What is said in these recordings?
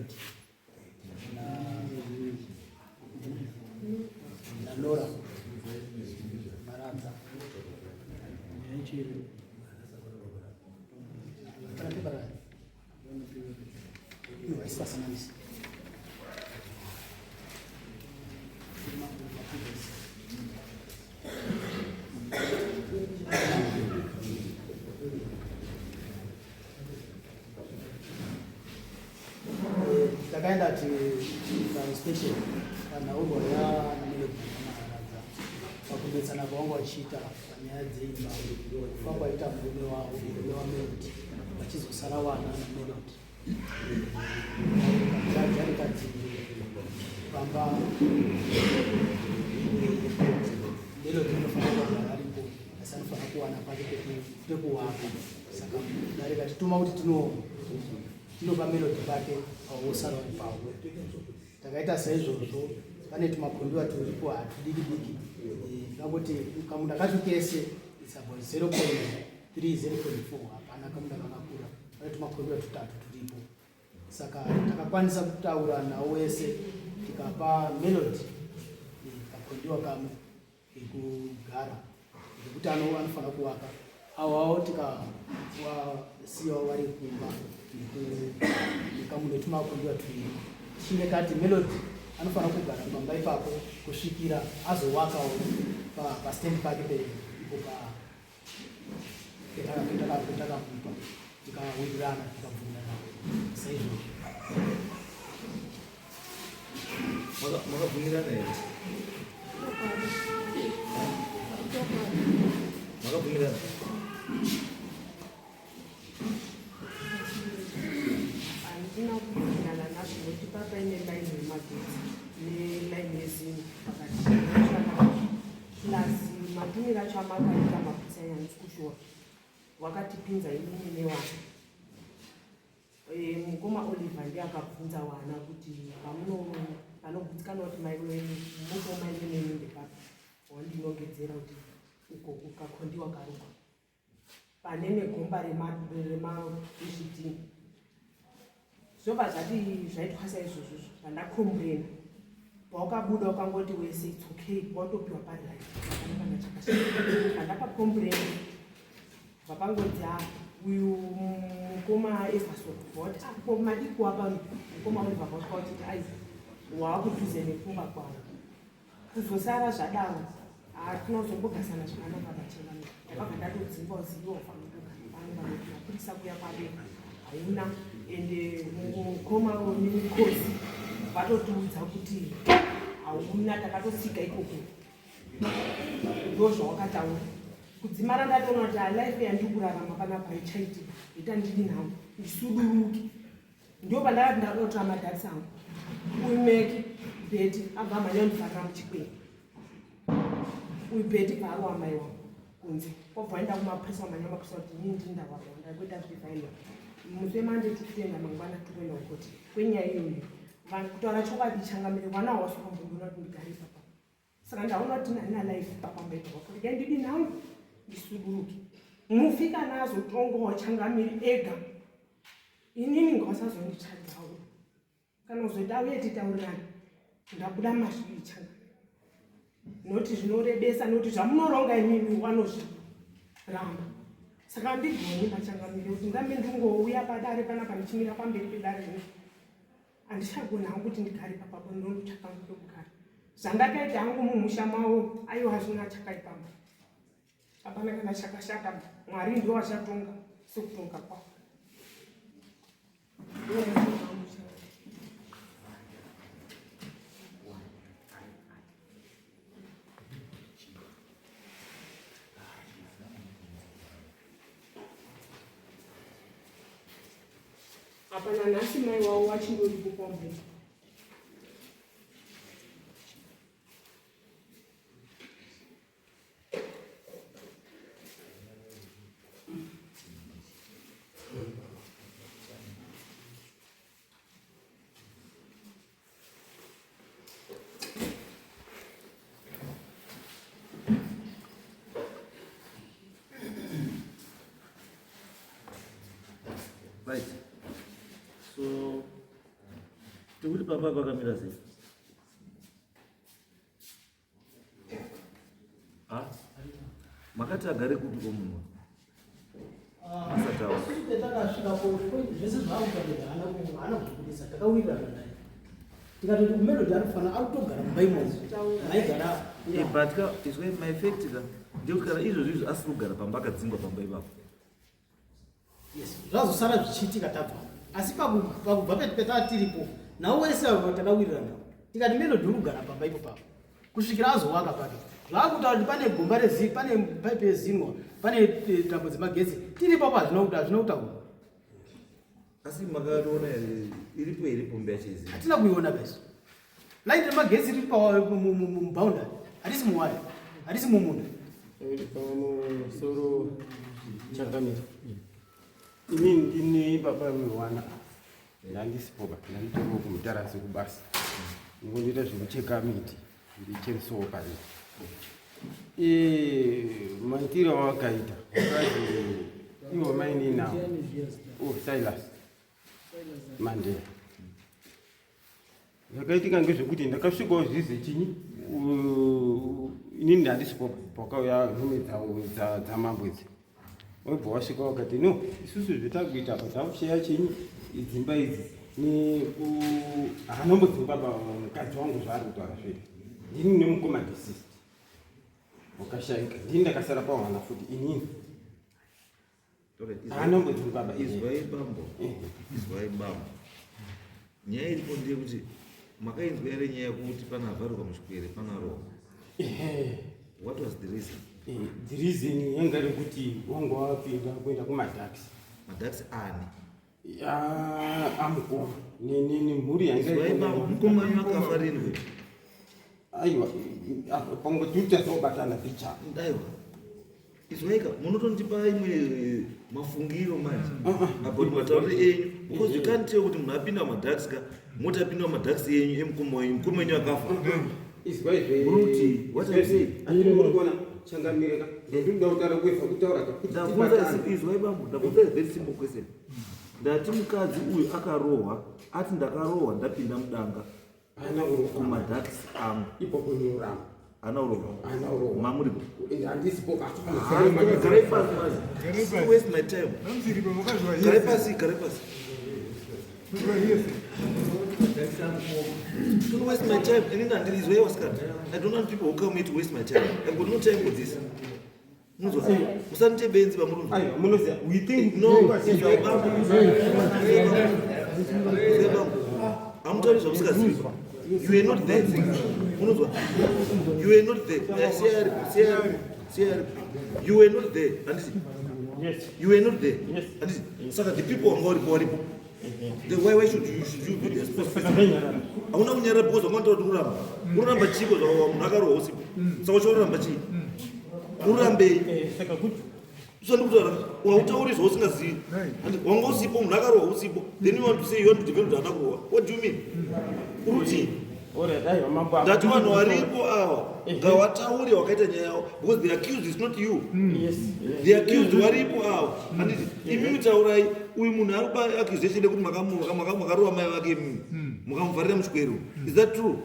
Melody na naLora Maradza. Takaenda tiinspection panhaurwa yanamelodamaharadza pakunetsana kwavanga vachiita panyaya dzeimba kufa kwaita murume wavo murume wamelodi vachizosara wana namelodi jaji arikadzi pamba melodi inofanira kugara aripo asi anofanira kuwana pake pekuwaka saka dare katituma kuti tinopa melodi pake pawosara uri pawo takaita saizvozvo pane tumakondiwa turipo hatudiki diki ndingangoti kamunda kacho kese its about 0.3 0.4 hapana kamunda kakakura pane tumakondiwa tutatu turipo saka takakwanisa kutaura nawo wese tikapa melody kakondiwa kamwe kekugara ngekuti anofanira kuvaka awawo tikawasiyawo vari kumba nekamunhu wetumakondiwa tuiri tichinge tati melody anofanira kugara pamba ipapo kusvikira azowakawo pastand pake ipo petakamupa tikawirirana tikabvumirana saizvozvo. Makabvumirana here? Makabvumirana? Handina kubvumirana nazvo nokuti papaine line yemagetsi nelaini yezingi pakati plus matumiro acho amakaita mapisa handisi kushuwa wakatipinza inini newana e, mukoma Oliver ndiye akabvunza wana kuti panogutsikana kuti mukoma imeneni ndepapi wandinongedzera kuti uko kukakondiwa karukwa pane negomba remazvidhini zvobva zvati zvaitwa saizvozvo zvandakomburena pawakabuda wakangoti wese its okay watopiwa paright hapana kana chakashata pandakakomburena vapangonzi a uyu mukoma Everson vati ah, ko madiki wapa mukoma Oliver vasvika vachiti ai waakudhuze nekumba kwavo kuzosara zvadaro hatina kuzombogarisana zvakanaka pachena ndakabva ndatodzingwa uzivi wafanira kugara pano panoti mapurisa kuya kwadeka hauna ende mukoma nemikosi vatotiudza kuti hauna takatosika ikoko ndo zvawakataura kudzimara ndatoona kuti alife yandiri kurarama panapa ichaitika ita ndini nhangu ndisuduruke Ndo pandakati ndakunotora madhats angu uyu meki bheti abva amhanya kundivharira muchikwini uyu bheti bva arova mai wangu kunze kwabva waenda kumapurisa wamhanya mapurisa kuti inini ndini ndawarwa ndakuita zvivailwa musi wemande tikutoenda mangwana tikuenda kukoti kwenyaya iyoyo vanhu kutaura chokwadi changamire vana hawasukambondiona kuti ndigare ipapa saka ndaona kuti nani life papamba ipapo regai ndidi nhangu ndisuduruke mufi kana azotongowa changamiri ega inini ngawasazonditsvagawo kana uzoita uye titaurirane ndabuda mazviri changamiri noti zvinorebesa noti zvamunoronga imimi wanozviramba saka andigoni machangamiri kuti ndambe ndingouya padare panapa ndichimira pamberi pedare rino Handichagona hangu kuti ndigare papapo ndinotsvaka hangu pekugara. Zvandakaita hangu mumusha mavo aiwa hazvina chakaipa mba. Hapana kana chakashata Mwari ndiwo achatonga sekutonga kwavo. Apa nanhasi mai wavo wachingoripo kwambuya. Right. So Tikuti pamba pakamira sei? Ah? Makati agare kupi ko munhu? Ah, Asati awa. isusu petakasvikapo zvese zvaakutarira haana kuzvibudisa, takawirirana naye tikatoti kuMelody ari kufanira ari kutogara mumba imomo maigara. Eh, but ka izwe my fact ka ndekuti kana izvozvo izvo asiri kugara pamba, akadzingwa pamba ipapo. Yes, zvazosara zvichiitika tabva, asi pakubva petaa tiripo nawo wese avo takawirirana tikati Melody uri kugara pamba ipo papo kusvikira azowaka pake. Zvakutaura kuti pane gomba rezi, pane paipi yeZINWA, pane tambo dzemagetsi, tiripo pa hazvina kutaura. Asi makatoona here, iripo here pombi yacho izi? Hatina kuiona beso. Laini remagetsi riri muboundary, hatisi muwaya, hatisi mumunda. Pamusoro changamira, inini ndine baba vewana, ndandisipoba, ndanditoriwo kumutarasi kubasa, ndingondoita zvekucheka miti, ndicheresowo pari. Maitiro awakaita wakazi iwo maininawo, oh, Silas Mandela. Zvakaitika ngezvekuti ndakasvikawo zvize chinyi, inini handisipo pakauya nhume dzamambo idzi. Wobva wasvika wakati, "No, isusu zvetakuita apa takusheya chinyi dzimba idzi." Hanombodzingwa mukadzi wangu zvaari kutaura zvedu. Ndini nemukoma deceased wakashaika, ndini ndakasara pawana futi inini. Hanombodzingwa ba. Izwai bambo, izwai bambo, nyaya iripo ndeyekuti makainzwa here nyaya yekuti pana avharirwa muchikwere, pana rohwa? What was the reason? The reason yanga iri kuti wanga wapinda kuenda kumadrugs. Madrugs ani? Amukoma nemhuri yanga. Izwai bambo, mukoma wenyu akafa rini wewe? Aiwa, pamwe tutazobatana picha. Aiwa, izwaika, munotondipa imwe mafungiro manje about matauriro enyu, because you can't tell kuti munhu apinda mumadrugs ka, moti apinda mumadrugs enyu emukoma wenyu, mukoma wenyu akafa. Izwaizve. Muruti, what are you saying? Uri kuona changamireka, ndinoda kutaura kuedza kutaura ka kuti Ndabvunza. tibatane. Izwai bambo, ndabvunza a very simple question. Ndati mukadzi uyu akarohwa, ati ndakarohwa ndapinda mudanga Haana kurohwa. kumadrugs angu. Ipapo ndinoramba. Haana kurohwa? Haana kurohwa. Mamuripo? Handisipo. Garai pasi mazi. Don't waste my time. Garai pasi, garai pasi. Don't waste my time. Inini handirizwei wasikati. I don't want people who come here to waste my time. I've got no time for this. Munzwa, musandite benzi pamurunzwa. Aiwa, munoziva, we think. No, izwai bambo, izwai bambo, izwai bambo, hamutauri zvamusingazivi. You were not there. Unonzwa, you were not there. Siyari, siyari, siyari. You were not there, handiti? Yes. You were not there. Yes. Handiti? Saka the people wanga varipo varipo. Then why should you be the spokesperson? Hauna kunyarara because wanga kuti uramba, uramba chiko zvawa munhu akarohwa usiku? Saka uchauramba chii? Urambei? Saka kuti Usandikutaura, hautauri zvausingazivi. Wanga usipo, munhu akarohwa usipo, then you want to say, you want to defend kuti haana kurohwa. What do you mean? Uri kutii? Alright, aiwa mambo. Ndati vanhu varipo ava ngavataure wakaita nyaya yavo, because the accused is not you. The accused varipo ava, handiti? Imimi taurai. Uyu munhu ari kupa accusation yekuti makarova mai vake imimi, mukamuvharira muchikwero. Is that true?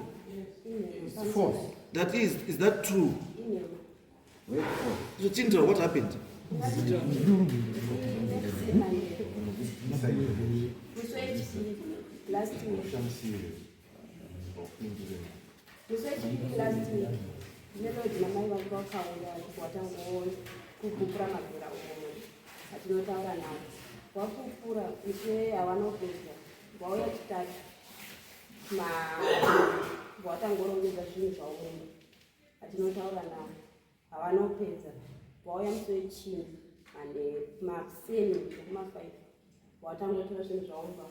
It's false. That is that true? So chintaura what happened. Musi wechipiri last week, musi wechipiri last week, Melody namai vangu vakauya watangoona kupupura magura umo atinotaura navo. Wapupura musi havana kupedza, vauya chitatu ma watangorongedza zvinhu zvavo mumba atinotaura navo. Havana kupedza, vauya musi wechina manheru makuseni ekuma5, watangotora zvinhu zvavo mumba.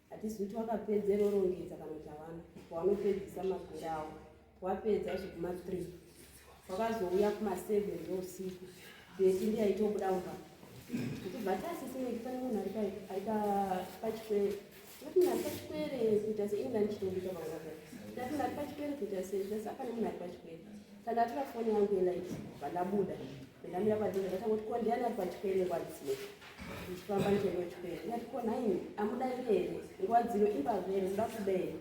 Hatizivi kuti vakapedza rorongedza kana kuti havana. Vanopedzisa magwere avo, wapedza zvekuma3, vakazouya kuma7 zeusiku. Beti ndiye aitobuda mumba tichibva tasisineki. Pane munhu ari pachikwere, tinoti munhu ari pachikwere kuita sei? Ini ndandichitobuda panguva, ndati munhu ari pachikwere kuita sei? Zvese pane munhu ari pachikwere. Saka ndatora foni yangu yelight, vandabuda, ndamira padhuze, ndatangoti, "Ko ndiani ari pachikwere?" Kwadziva. Ndichifamba ndichienda kuchikwere. Ndikati ko nhaimi amudairi here? Nguva dzino imbavha here muda kuba here?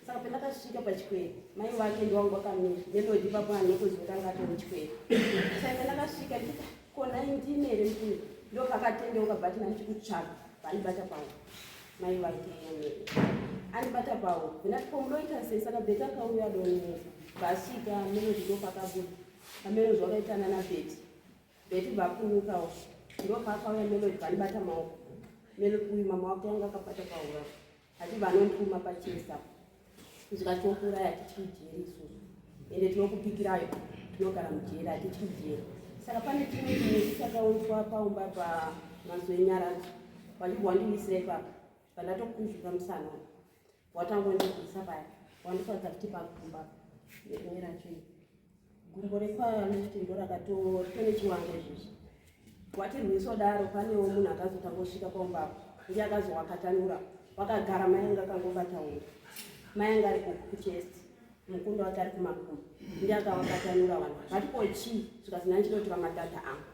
Saka pandakasvika pachikwere mai vake ndiwangu vakamira Melody ipapo handina kuziva kuti anga atori muchikwere. Saka pandakasvika ndichiti ko nhai ndimi here mbuya? Ndopakatendeuka but ndandichikutsvaga vandibata pawo mai vake andibata pawo ndinati ko munoita sei? Saka Betty akauya adonetsa vasvika Melody ndopakabuda pameno zvakaitana naBetty. Betty vapunyukawo ndopaakauya Melody vandibata maoko Melody uyu mama wake anga akabata pahuro achibva anondituma pachest apo zvikati tinokuuraya hatityi jeri isusu ende tinokupikirayo tinogara mujeri hatityi jeri saka pane chimwe chimuti chakaunzwa paumba pamanzwi enyaradzo vachibva wandiwisira ipapa pandatokuzvuka musana watangondibvisa paya wandikwadza kuti pagumba nerimwe racho iri gumbo rekwaleft ndo rakatone chiwanga izvozvi wati rwiso daro panewo munhu akazotangosvika paumba apo ndiye akazowakatanura wakagara mai anga akangobata huro mai anga ari kuchest mukundo wake ari kumakumbo ndiye akawakatanura vanhu vati ko chii zvikazina ndichinotora madhadha angu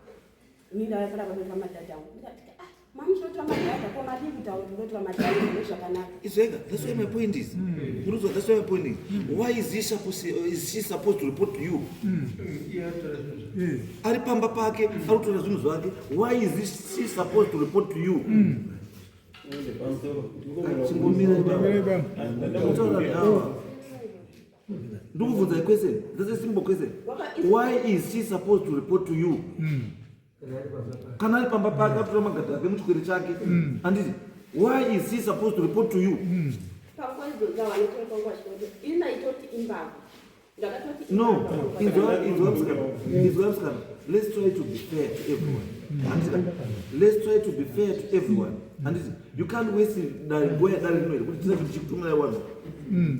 ini ndauya panapa ndotora madhadha angu ndikati ah mami chinotora madhadha ko madii kutaura kuti ndotora madhadha ane zvakanaka. Izvega, that's why my point is. Muruzo, that's why my point is. Why is she supposed to report to you? Ari pamba pake, ari kutora zvinhu zvake. Why is she supposed to report to you? Chingomira baba. Kutaura nawa. Ndikubvunza question. That's a simple question. Why is she supposed to report to you? Kana ari pamba pake atora magadhi ake muchikwere chake. Handiti? Why is he supposed to report to you? Panguva idzodzo vanotora panguva chinoto ini ndaitoti imbavha ndakatoti No, imbavha. inzwa inzwa musikana. Inzwa musikana. Let's try to be fair to everyone. Handiti? Let's try to be fair to everyone. Handiti? You can't waste dare nguva yadare rino here kuti tinenge tichikutumirai vanhu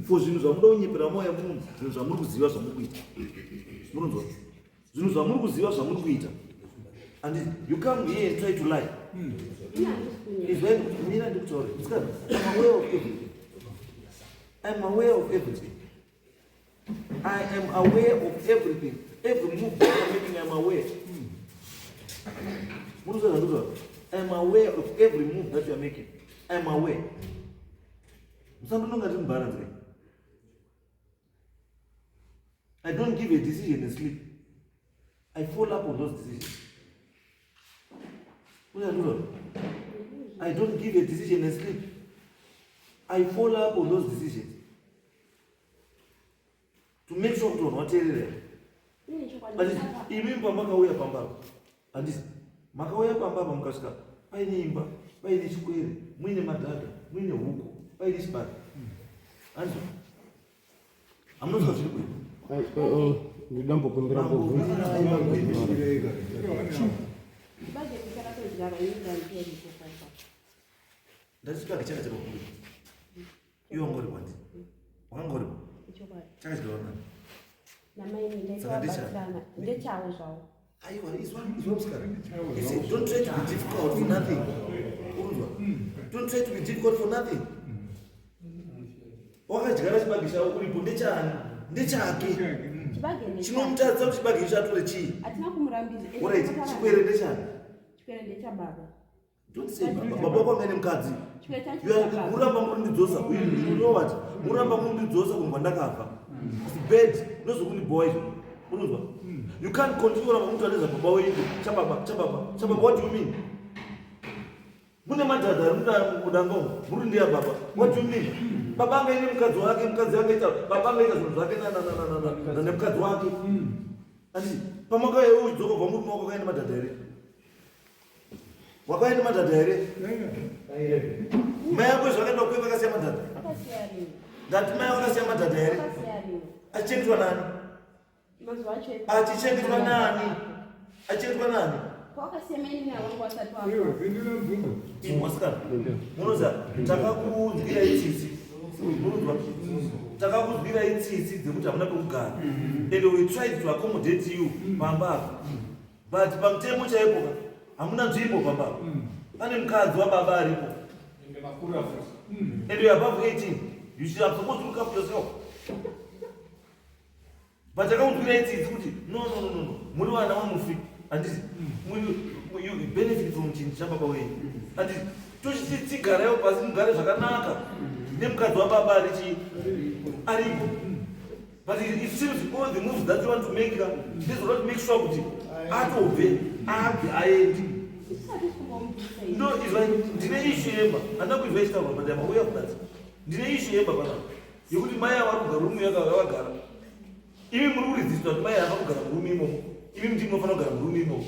for zvinhu zvamuda kunyepera moyo munhu, zvinhu zvamuri kuziva zvamuri kuita. Munonzwa? Zvinhu zvamuri kuziva zvamuri kuita. And you come here and try to lie. Ini handisi kunyepa. Izwai mira ndikutaure. Musikana, I'm aware of everything. I'm aware of everything. I am aware of everything. Every move that I'm making, I'm aware. Munozwa zvandikutaura? I'm aware of every move that you are making. I'm aware. Musandononga ndiri mubalance kai. I don't give a decision and sleep. I follow up on those decisions. Munozwa? I don't give a decision and sleep. I follow up on those decisions to make sure kuti vanhu vateerera. Ini chokwadi But ndakapa. imi pamakauya pamba apa, handisi makauya pamba apa mukasvika paine imba, paine chikwere, muine madhadha, muine huku, paine chibage. Handizvo? Hamunozwa zviri kuita. Ndidambokumbira kubvunza. Chibage chakatodyarwa ini ndandiripo paipa. Ndati chibage chakadyarwa kuri. Iwe wanga uripo handiti? Wakanga uripo? Ichokwadi. Chakadyarwa nani? Namaini Saka ndecha- ndaitovabatsirana ndechavo zvavo. Aiwa, izwa izwa musikana. You see, don't try to be difficult for nothing. Urunzwa? Don't try to be difficult for nothing. Wakadyara chibage chavo uripo ndechani? Ndechake. Chibage ndechavo. Chinomutadzisa kuti chibage icho atore chii? Hatina kumurambidza. Ende Alright, takataura chikwere ndechani? Chikwere ndechababa. Don't say baba. Baba wako anga ane mukadzi. Chikwere chacho You are ndechababa. muramba murindidzosa. You know what? Muramba murindidzosa kunhu kwandakabva. It's bad. Ndozokundibhowa izvo. Unonzwa? You can't continue kuramba mutu aneza baba wenyu. Chababa, chababa, chababa. What do you mean? Mune madhadha ari mudanga umu. Muri ndiya baba. What do you mean? Baba anga ine mukadzi wake, mukadzi angaita, baba angaita zvinhu zvake na na na na na na nemukadzi wake. Andi pamakauya iwe uchidzoka kubva murume wako wakaenda madhadha here? Wakaenda madhadha here? Mai ako zvakaenda kukweva vakasiya madhadha. Akasiya rimwe. Ndati mai vakasiya madhadha here? Akasiya rimwe. Achichengetwa nani? Mazuva acho Achichengetwa nani? Achichengetwa nani? Kwakasiya maini navangu vasati vafa. Mwasikana, munoziva takakunzwirai tsitsi. Munonzwa? Takakuzwirai tsitsi dzekuti hamuna pekugara. And we tried to accommodate you pamba apa. But pamutemo chaipo ka, hamuna nzvimbo pamba apa. Pane mukadzi wababa aripo. And you are above 18. You should have supposed to look up yourself. But takakunzwirai tsitsi kuti no no no no no muri vana vamufi handiti. you benefit from chinhu chababa wenyu. Ati tochiti tsigaraiwo pasi mugare zvakanaka nemukadzi wababa ari chii aripo. But it seems all the moves that you want to make this will not make sure kuti atobve abve aendi. No, it's like ndine issue yemba handina kuizwa ichitaurwa but I'm aware of that. Ndine issue yemba panapa yekuti mai ava vari kugara rumu yakavagara imi muri kuridziswa kuti mai ava kugara murumu imomo imi muti munofanira kugara murumu imomo.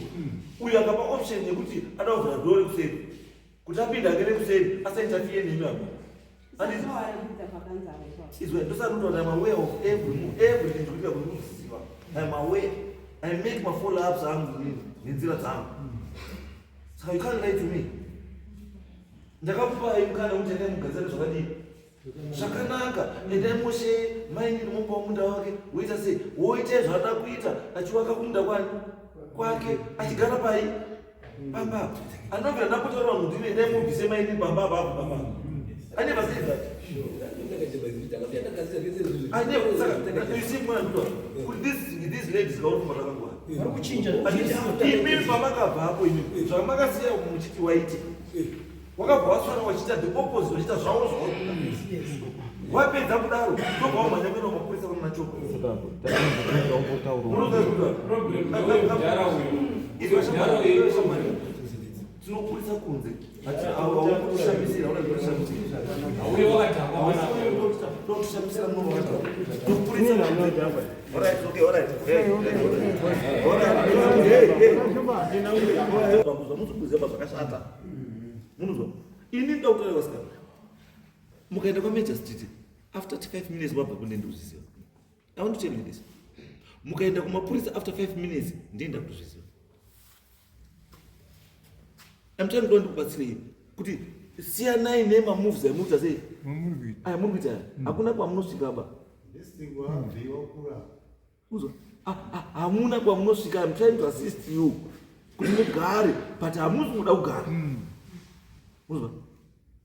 Uyu akapa option yekuti ada kuvhura door rekuseri kuti apinde hake nekuseri asainterfere nemi apa. Izwa ndosanotaura I'm aware of every move, everything zvikuitika kuti muziva. I'm aware. I make my follow ups angu nenzira dzangu. Saka you can't lie to me. Ndakakupai mukana wekuti endai mugadzire zvakadii zvakanaka, endai moshe mainini momupa munda wake woita sei woita zvaada kuita achiwaka kumunda kwani kwake achigara pai pamba anobvira ndakutaura vanhu kuti endai mubvise mainini pamba apapo pamba. I never said that. I never. Saka, you see mwana ndikuta kuti these ladies kauri zvakangwara. Vari kuchinja. Imi pamakabva apo imi zvamakasiya muchiti waite wakabva waswera wachiita the opposite wachiita zvavo zvavo wapedza kudaro ndobva wamhanya kuenda kumapurisa kuna choko. Tinopurisa kunze haukushamisira unokushamisira munhu wakadhakwa. Alright, okay, alright. Hey, hey, alright. Hey, hey. Muzokuziva zvakashata. Munozwa? Ini ndoda kutaura vasikana. Mukaenda kwaMajor Street after 5 minutes wabva kune ndikuzviziva. I want to tell you this. Mukaenda kumapurisa after 5 minutes ndienda kutozviziva. I'm trying to ndikubatsirei kuti siyanai nemamoves amunoita sei aya muri kuita aya hakuna kwamunosvika ba. Uzwa hamuna kwamunosvika. I'm trying to assist you kuti mugare but hamusi kuda kugara. Uzwa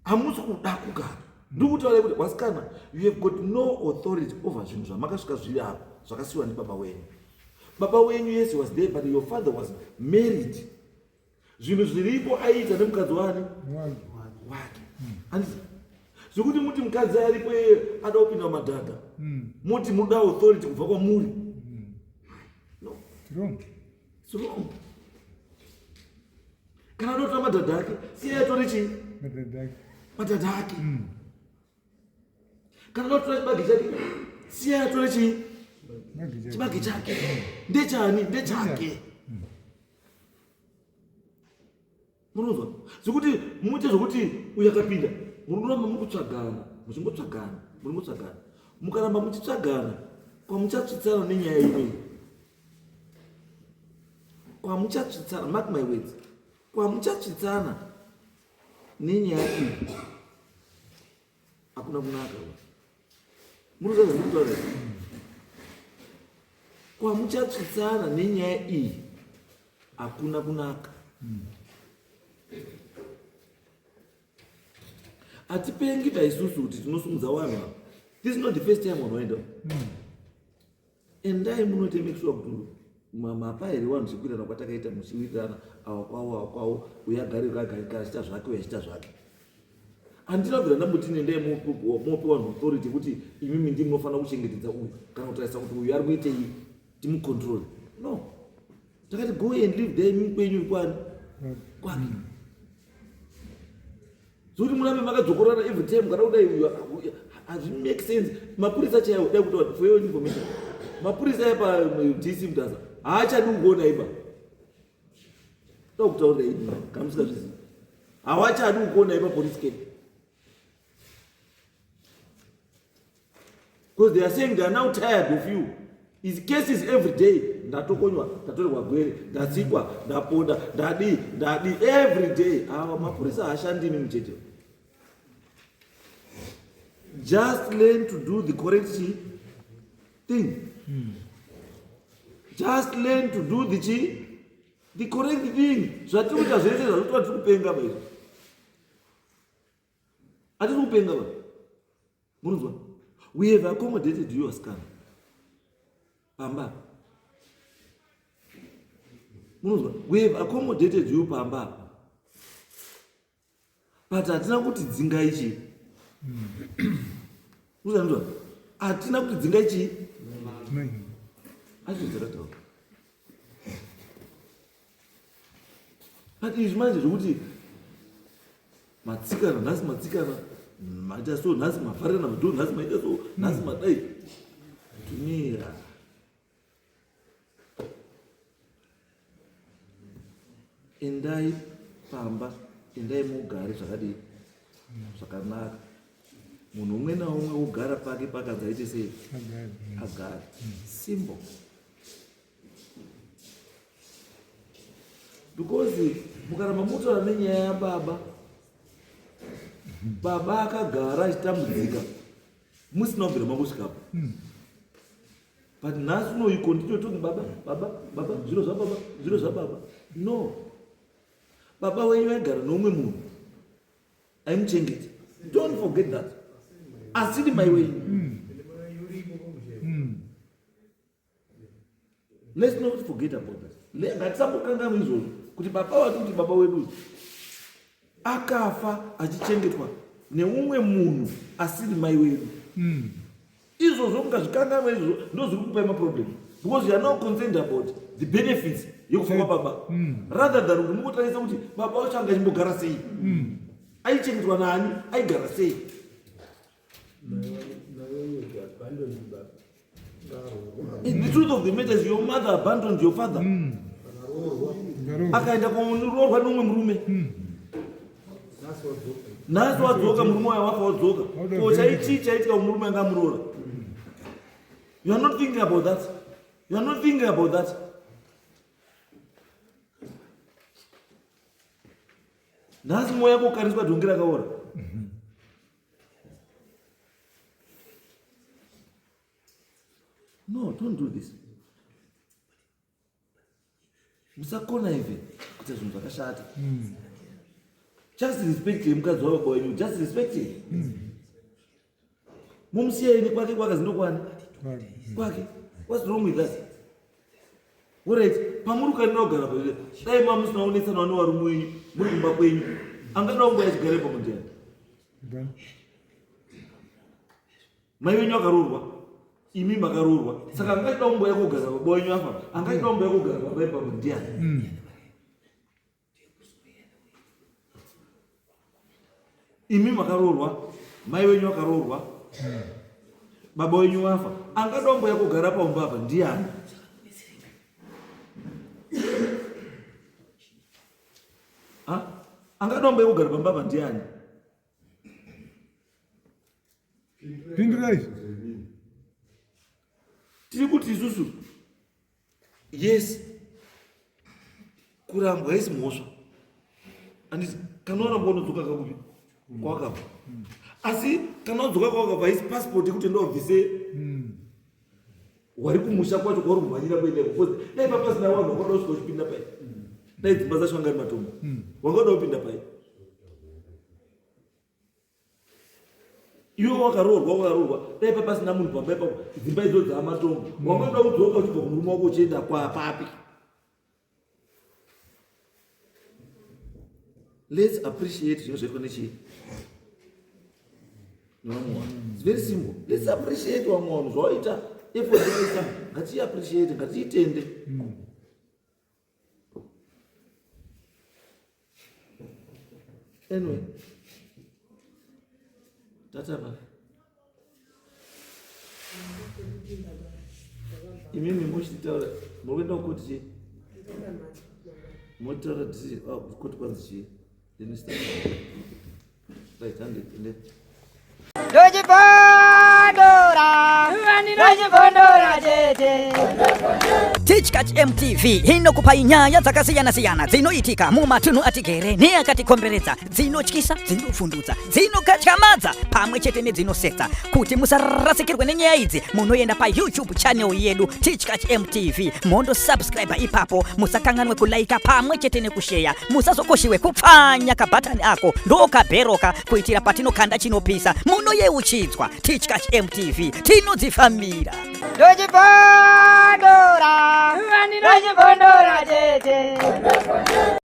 hamusi kuda kugara. Ndikutaura kuti wasikana you have got no authority over zvinhu zvamakasvika zviri apa zvakasiyiwa ndibaba wenyu. Baba wenyu yes was there but your father was married. Zvinhu zviripo aiita nemukadzi wani wake. Handiti zvekuti muti mukadzi aripo iye ada kupinda mumadhadha muti muda authority kubva kwamuri. No. It's wrong. Kana anotora madhadha ake siya atore chii madhadha ake. Kana anotora chibage chake siya atore chii chibage chake. Ndechani ndechake. Munozwa zvekuti muite zvokuti uyu akapinda muri kuramba muri kutsvagana muchingotsvagana muri kungotsvagana mukaramba muchitsvagana kwamuchatsvitsana nenyaya inoyi kwamuchatsvitsana mark my words kwamuchatsvitsana nenyaya iyi hakuna kunaka. Munozwa zvandikutaura kwamuchatsvitsana nenyaya iyi hakuna kunaka. Hatipengi taisusu kuti tinosumudza vanhu ava. This is not the first time vanhu vaenda. Endai munoite make sure kuti mapa here vanhu chikuwirirana kwatakaita muchiwirirana awa kwawo awa kwawo uyu agare agare achiita zvake uyu achiita zvake. Handina kubvira ndamboti nendai mope vanhu authority kuti imimi ndimi munofanira kuchengetedza uyu kana kutarisa kuti uyu ari kuitei timucontrol. No. Takati go and live there imimi kwenyu kwani kwake. Zvekuti murambe makadzokorana every time kana kudai uyu hazvi make sense. Mapurisa chaiwo dai kutaura for your information. Mapurisa aya pa DC Mutasa haachadi kukuona ipa. Dai kutaurira ini kana musingazvizivi. Hawachadi kukuona ipa police camp. Because they are saying they are now tired of you. His cases every day. Ndatokonywa, ndatorerwa gwere, ndatsikwa, ndaponda, ndadii, ndadii every day. Awa mapurisa haashandi imi muchete. Just learn to do the correct thing. Just learn to do the correct thing. Zvatiri kuita zvese zvazvotova tiri kupenga ba izvi. Hatiri kupenga ba. Munonzwa? We have accommodated you asikana. Pamba. Munozwa, we have accommodated you pamba apa. But hatina kuti dzingai chii. Uzanzwa? Hatina kuti dzingai chii. Azvo dzakataura. But izvi manje zvekuti matsikana nhasi matsikana maita so nhasi mafarirana madhoo nhasi maita so nhasi madai tumira endai pamba endai mugare zvakadii zvakanaka munhu umwe naumwe wogara pake pakanzi aite sei agare simple because mukaramba motaura nenyaya yababa baba akagara achitambudzika musina kubvira mangosvikapo hmm. but nhasi uno you continue talking baba baba baba zviro zvababa zviro zvababa no baba wenyu vaigara noumwe munhu aimuchengeta don't forget that asiri mai wenyu hmm. Hmm. Let's not forget about that. Ngatisambokanganwa izvozvo kuti baba vati kuti baba wedu akafa achichengetwa neumwe munhu asiri mai wedu. Mm. Izvozvo mukazvikanganwa izvozvo ndozviri kupai maproblem because you are now concerned about the benefits yekufa kwababa mm. rather than kuti mungotarisa kuti baba wacho anga achimbogara sei mm. aichengetwa naani aigara sei. The truth of the matter is your mother abandoned your father. Mm. Akaenda kuroorwa neumwe murume. Mm. Nhasi wadzoka murume wayo wafa wadzoka. Ko chaichii chaitika kumurume anga amuroora? You are not thinking about that. You are not thinking about that. Nhasi mwoyo yako ukariswa dhongi rakaora. Mm-hmm. No, don't do this. Musakona ive kuita zvinhu zvakashata. Mm. Just respect him mukadzi wababa wenyu. Just respect him. Mm. Mumusiye kwake kwakazi ndokwani? Kwake. What's wrong with that? Alright, pamuri kukanira kugara pa dai mamusina kunetsana nevarume wenyu muri kumba kwenyu angada kunguva yachigara ipapo ndiani? Mai venyu akaroorwa, imi makaroorwa, saka angachida kunguva yekugara baba wenyu afa, angachida kunguva yekugara baba ipapo ndiani? Mm. Imi makaroorwa, mai wenyu akaroorwa, baba wenyu wafa, angada kumboya kugara paumba apa ndiani? Angada kumboya kugara pamba apa ndiani? Pindurai. Tiri kuti isusu yes kurambwa haisi mhosva anditi kana warambwa unodzoka kakupi kwawakabva asi kana wadzoka kwawakabva haisi passport yekuti enda wabvise hmm. wari kumusha kwacho kwauri kumhanyira kuenda because dai papasina vanhu wakada kusvika uchipinda pai dai dzimba dzacho anga ari matombo hmm. wanga uda kupinda pai iwe wakaroorwa wakaroorwa dai papasina munhu pamba ipapo dzimba idzo dzaamatombo mm. wanga uda kudzoka uchibva kumurume wako uchienda kwapapi let's appreciate zvinhu zvaitwa nechii nevamwe vanhu its very simple let's appreciate vamwe vanhu zvawaita effort yawaisa ngatiiappreciate ngatiitende mm. Anyway, tatava imimi muchitaura muri kuenda kukoti chii motaura koti kwanzi chii then start right hand ende Ndochibondora, ndochibondora chete. Tichkach MTV inokupai nyaya dzakasiyana-siyana dzinoitika mumatunhu atigere neakatikomberedza, dzinotyisa, dzinovhundutsa, dzinokatyamadza pamwe chete nedzinosetsa. Kuti musarasikirwe nenyaya idzi, munoenda paYouTube channel yedu Tichkach MTV mondo subscribe ipapo, musakanganwe kulaika pamwe chete nekusheya, musazokoshiwe kupfanya kabhatani ako ndokabheroka kuitira patinokanda chinopisa munoyeuchidzwa. Tichkach MTV tinodzifambira. Ndochibondora. Vaninochibondora chete.